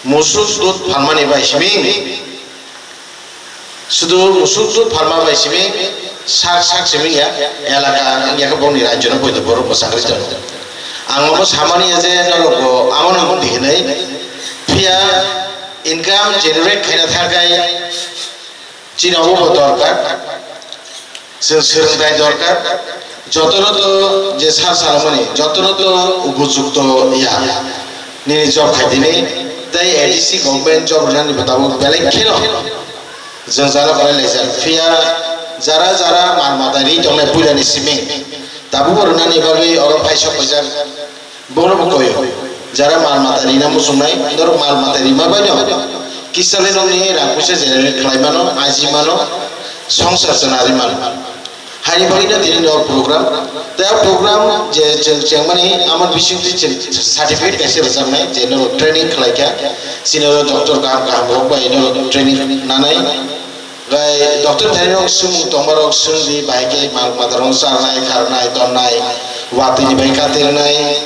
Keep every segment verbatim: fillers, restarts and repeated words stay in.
Musuk dud phalmani bai simi, sudu musuk dud phalma bai simi sak sak simi ya elaka wngya khe bongni rajyo no poito borok mwsangri tongo. Ang omo samani ya je norok bo amo no di hinwi, phiya income generate khaina thangkhai chini obo bo dorkar. Chwng swrwngthai dorkar, jotono to je sa salmani, jotono to upojukto ya. Nini job khaitini, tei A D C government job rwnani bo tabuk belai kheno jwngjalo khlai laijak. Phiya jara jara mal mata ri tongnai puilani siming, tabukbo rwnani bagwi oro paisok paijak. Bono bo koyo, jara mal mata rina muchungnai, norok mal mata rima baino kisa le nokni rang puisa generate khlai mano, aji mano, songsar chana ri mano. Haini bagwi no tini no program, tei o program je chwng chengmani amo bisingtwi chwng certificate kaisa rwjaknai je norok training khlai kha, chini oro doctor kaham kaham rok bai norok training nanai. Gai doctor thani rok swngmung tongma rok swngdi, bahai khe mal mata rok charnai, kharnai, tonnai, watwi ni bai katirnai,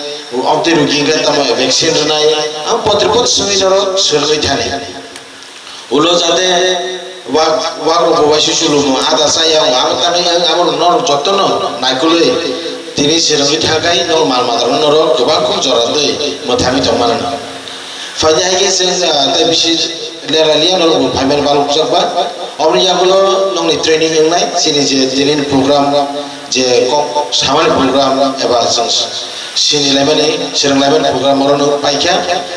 obtwi rugi khe tamo vaccine rwnai, ang potri pot swngwi norok swrwngwi thani. Ulo jate wak, wak rok bo waisa chulumo, ada chaya, abo tamni ang abo norok jotono naikolwi tini swrwngwi thangkhai, norok mal mata rok norok kwbang kok jora twi mwthangwi tongmani. Phaidi hai khe chwng, ah, tei bisi lera liya norok bo phaimani balukjak ba. Oboni yagulo nokni training wngnai, chini je tini program, je kok samani program eba chwng sini laimani, swrwng laimani program oro no paikha.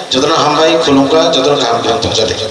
Jotono hambai, khulumkha, jotono kaham kwrwng tongjathai.